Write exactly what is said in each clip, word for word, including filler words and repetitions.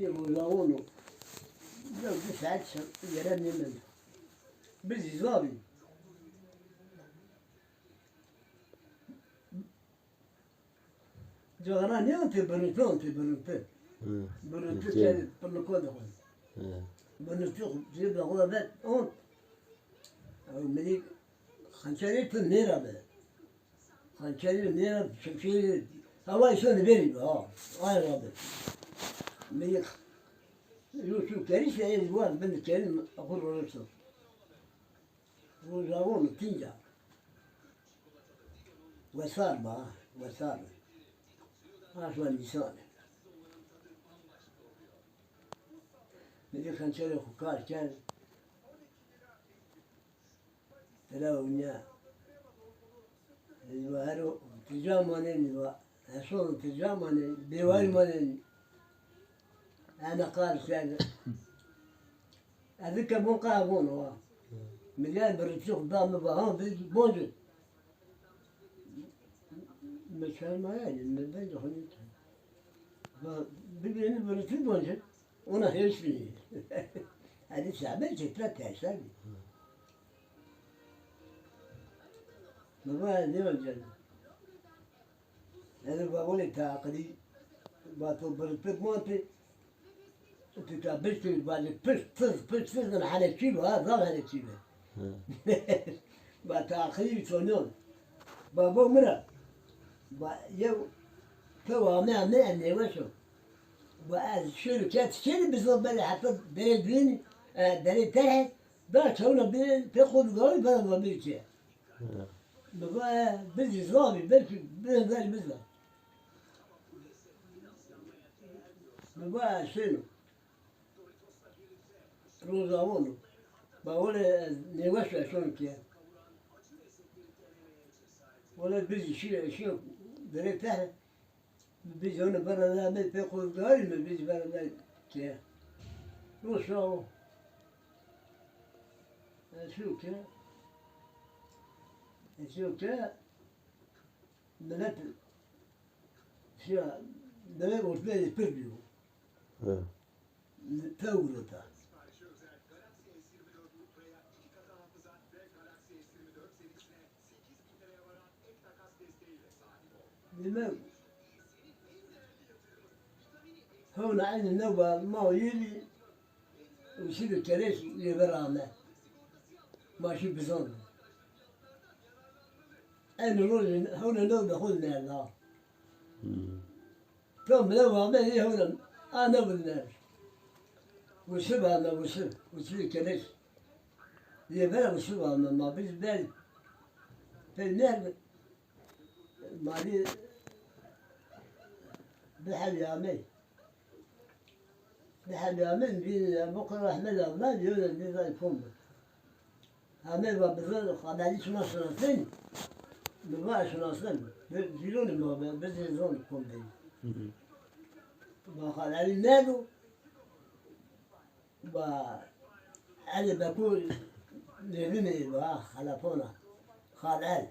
Rojawono. Yew di saet yere nêmend. Biz zî zabî. Cixana nêontê, birintî ontê, birintî. Hı. Birintî ke pirniko de xo. Hı. Birintî jê de xo vet ont. Ew milî xençerê tu nêra be. Xençerê nêra, çekçeyê, hewa îşo de verî be, ha. Ay ra be. Milî yo çû kerî se ez wan bin kerî xo rorişto. Rojawono tînca. Wesar ba, wesar. Aşma nîsan. Mi dî xençerê xo kar kerd. Tira unya. Ez va hero tîja manenî va. Heson tîja manenî. Bêwarî manenî. Ena qal kerde. Ez ke bon qal bon wa. Mi gel birçî xo da mi va ha bi boncu. Mi çermaya mi ben de honi. Va bibini birçî boncu. Ona hêş bî. Edi sabe çetra tersa bî. Mi va ne olacak? Ene va wele taqilî, va to birpir monte, tu ta biştî, va li pişt tiz, pişt tiz, in hele çî va, zaf hele çî va. Va taqilî sonon. Va bo mi ra. Va yew to ame ame en nêweş o. Va ez şêrî ket şêrî bizo bele heta derê duyênî, e, derê terhe, da çewna bi pê xo bigarî bela va bê çi. Mi va, e, bizî zavî, belkî bêhner biza. Mi va, e, şêno. Roza wono. Va wele ez nêweş ve şon ke. Wele bizî şî, şî dirê te. Bizî ona beraber pê xo garî mi, bizî beraber ke. Roşa o. E, şîyo ke. E, şîyo ke. Milet şîya, milet ortaya pir bîyo. Hı. Tewr o ta. Dime hewna eynî newba ma yêrî. Wisî bi keleş yê ver ame. Ma şî bizon. Eynî rojî hewna newbe xo merda. Hmm. To mine wa me yê hewna a newbe mer. Wisî bi ame wisî. Wisî bi keleş. Yê ver wisî bi ame ma biz ber. Pey merdi. Ma rê bihemî amey. Bihemî amey, bî ya, bu kadar Ehmed abla diyor ya, bir ay kom. Amey va bize xaberî şima şinasên? Mi va şinasên. Bi zîlonî ma be, bi zîlon kom bey. Hı hı. Va xaberî nerdo? Va Elî Beku Nêrînî va xelepona. Xal El.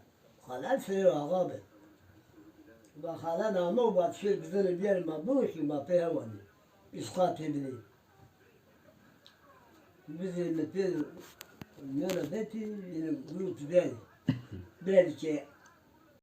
Xal El seyro axa bi. Va Xal El ame û va şêr bizonê biyerê ma biwişî ma pê hewanî. Îsqatê bidê. Bizê mi pê nêna betî, yine gurût berî. Berî ke